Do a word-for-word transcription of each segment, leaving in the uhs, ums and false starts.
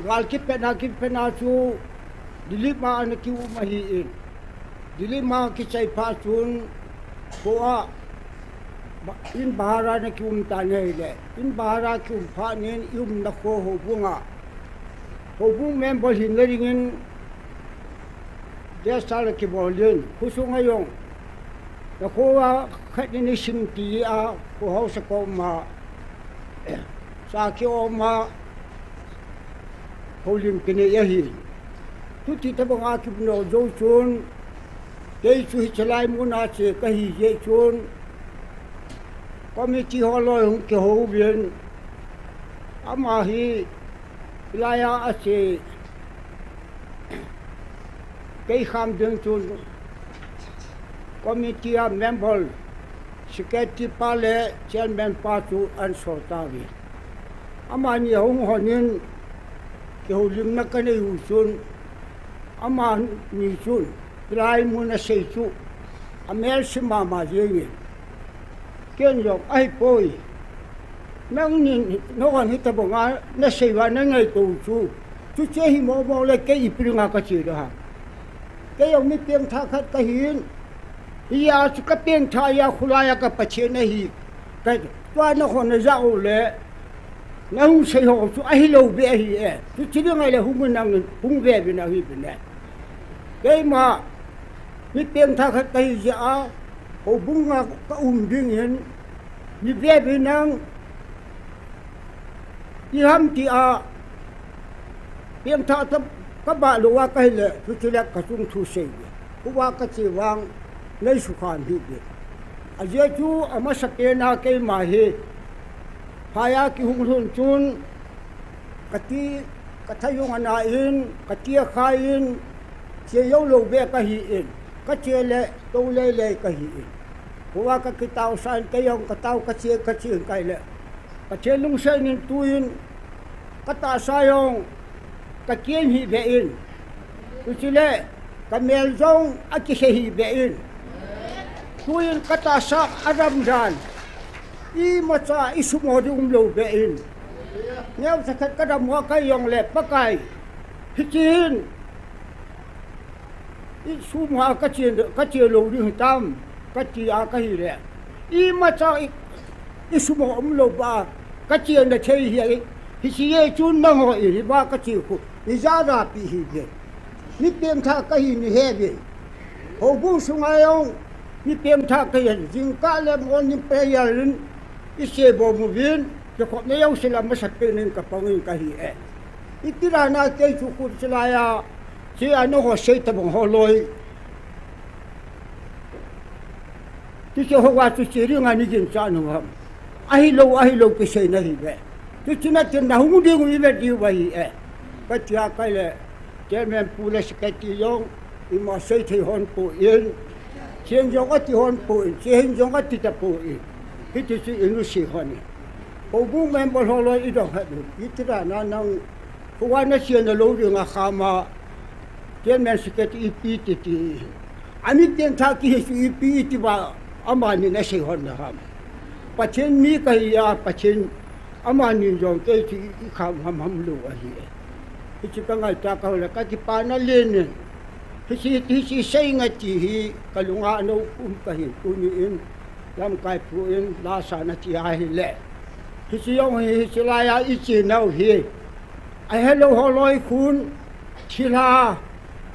Gal kipetna, kipetna chu Delhi ma ana kium ahi in. Delhi ma kichai pha chun, ko a, ba-, in bahara na kium ta nei le. In bahara kium pha nin i umna kho houbung a. Houbung member hin na ringin, Desal kibol din, khosung a jong. Na kho a khat ni ni sim ti a, kho hausa ko ma. Sa ki o ma, holim kine ya hi. Tu ti ta bang a ki no jo chun, kei chu hi chalai mu na che ka hi je chun, committee ho loi hung ki ho vin, ama hi, Hilai a, a che, kei kham ding chun committee a member, secretary pa le chairman pa chu an so ta ve. Amani hung honin kiholimna ka nei u chun, amani chun, Hilai mun a sei chu, a mel sim mama jeng in. Ken jong, ahi poi. Nangnin, nangin hitabang a, na sei uva, na ngaito u chu. Chu che hi mo mo le, kei ipi dinga ka che da ha. Kei jong mi pengthah khat ka hin. Hia chu ka pengthah a, khulai a ka Pathen ahi. Ka, tua na hon na ja u le. Na hung sei ho chu ahi lou be ahi e. Chu chi ding ngai le hung nang hung ve be na hi be ne. Keima mi pengthah khat ka hi jeh a, houbung a ka um ding hin, mi ve be nang, i ham ti a, pengthah ta ka ba lou a ka hi le, chu chi le ka chung thu sei be. Khu a ka chi vang, nei su khan hi be. A jeh chu a masa pen a keima hi, phai a ki hung lhun chun, ka ti, ka tha jong ana in, ka ti a kha in, che jou lou be ka hi in, ka che le, tou lei lei ka hi in. Khu a ka kitao san, kei jong ka tao, ka che, ka che kai le. Pathen lungset in tu in, ka tahsa jong, ka kien hi be in. Tu chi le, ka mel jong, a kise hi be in. Tu in ka tahsa a ram dan. Imacha i sumo ding um lou be in. Neo sa khat ka dam uva ka jong le Pakai. Hichi hin. I sumo a ka che, ka che lou ding tam. Ka ti a ka hi le. Imacha i, i sumo um lou ba. Ka che na thei hi a. Hichi e chun nangho i hi ba ka che khu. Ni ja da pi hi be. Mi pengthah ka hi ni he ve. Houbung sunga jong, mi pengthah ka hi, jingkah le morning prayer in, i se bo mu vin, ke khop ne jong sila masa pen in ka pang in ka hi e. I ti ra na kei chu khu chi lai a, chi a na ho sei tabang ho loi. Ti che ho wa chu che ri nga ni gin cha nu ham. Ahi lou, ahi lou ki sei na hi ve. Tu chi na tin na hung ding u i ve diu va hi e. Ka ti a ka le, Chairman pu le secretary jong, ima sei thei hon poi, chen jong ati hon poi, chen jong ati ta poi. Hiti chu i nu sei hon. Houbung member ho loi i dong ha du. I ti ra na nang, khu a na sei na lou ding a kha ma, Chairman secretary ipi ti ti. Ami pengthah ki hi chu ipi ti ba, amani na sei hon na ham. Pathen mi ka hi a, Pathen Amani jong kei chu i kham ham ham lou ahi e. Hichi ka ngai ta ka le ka kipana len e. Hichi, hichi sei nga ti hi ka lunga no um ka hi tuni in. Lamkai pu in la sa na ti ahi le. Hichi jong hi, hichi lai a i chi nau hi. A hello ho loi khun. Thilha.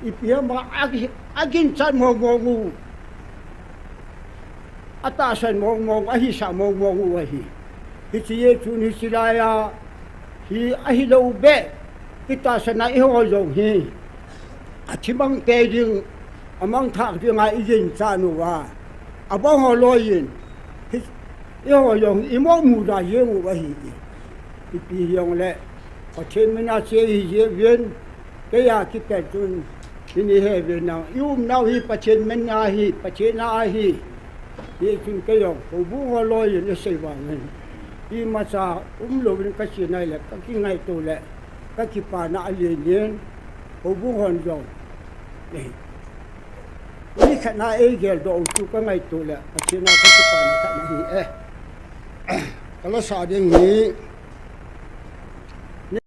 Ipi ham a, a gin chan mo mo ngu. A tahsan mong mong, a hisa mong mong u ahi. Hichi e chun hichi lai a, hi ahi lou be, i tahsan a i ho jong hi. A thi mang te ding, a mang thak ding a i jin cha nu va. A bang ho loi in, hi, i ho jong i mo mu da jeng u ahi. Ipi jong le, Pathen min a che i je vin, kei a kipet chun, Hini he ve nang, i um nau hi Pathen min a hi, Pathen a hi. Hichun kei jong, houbung ho loi in i sei vang in. Imacha um lou in ka chi nai le, ka kingaito le, ka kipana a len in, houbung hon jong. Eh. Ni khat na ei gel doh u chu ka ngaito le, Pathen a ka kipana khat na hi eh. Ka la sa ding hi.